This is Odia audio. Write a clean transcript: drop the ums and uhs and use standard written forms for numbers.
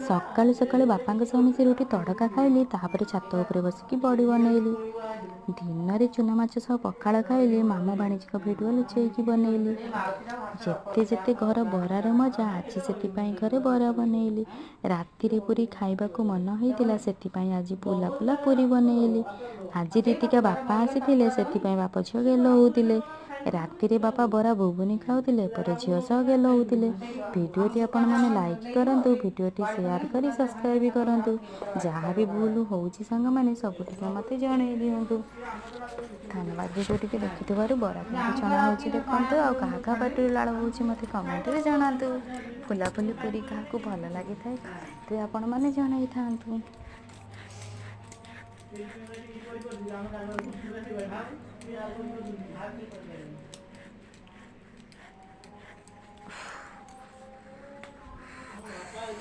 ସକାଳୁ ସକାଳୁ ବାପାଙ୍କ ସହ ମିଶି ରୁଟି ତଡ଼କା ଖାଇଲି, ତାପରେ ଛାତ ଉପରେ ବସିକି ବଡ଼ି ବନେଇଲି। ଦିନରେ ଚୁନା ମାଛ ସହ ପଖାଳ ଖାଇଲି, ମାମୁଁ ଭାଣିଜୀଙ୍କ ଭିଡ଼ିଓ ଲୁଚେଇକି ବନେଇଲି। ଯେତେ ଯେତେ ଘର ବରାର ମଜା, ଆଜି ସେଥିପାଇଁ ଘରେ ବରା ବନେଇଲି। ରାତିରେ ପୁରୀ ଖାଇବାକୁ ମନ ହେଇଥିଲା, ସେଥିପାଇଁ ଆଜି ପୁଲା ପୁଲା ପୁରୀ ବନେଇଲି। ଆଜି ରୀତିକା ବାପା ଆସିଥିଲେ, ସେଥିପାଇଁ ବାପ ଝିଅ ଗେଲ ହେଉଥିଲେ। ରାତିରେ ବାପା ବରା ଘୁଗୁନି ଖାଉଥିଲେ, ପରେ ଝିଅ ସହ ଗେଲ ହେଉଥିଲେ। ଭିଡ଼ିଓଟି ଆପଣମାନେ ଲାଇକ୍ କରନ୍ତୁ, ଭିଡ଼ିଓଟି ସେୟାର କରି ସବସ୍କ୍ରାଇବ୍ କରନ୍ତୁ। ଯାହା ବି ଭୁଲ ହେଉଛି ସାଙ୍ଗମାନେ, ସବୁ ଟିକେ ମୋତେ ଜଣେଇ ଦିଅନ୍ତୁ। ଧନ୍ୟବାଦ ଭିଡ଼ିଓ ଟିକେ ଦେଖିଥିବାରୁ। ବରା କେମିତି ଛଣା ହେଉଛି ଦେଖନ୍ତୁ, ଆଉ କାହା କାହା ପାଟିରୁ ଲାଳ ହେଉଛି ମୋତେ କମେଣ୍ଟରେ ଜଣାନ୍ତୁ। ଫୁଲାଫୁଲି ପୁରୀ କାହାକୁ ଭଲ ଲାଗିଥାଏ କମେଣ୍ଟରେ ଆପଣମାନେ ଜଣାଇଥାନ୍ତୁ।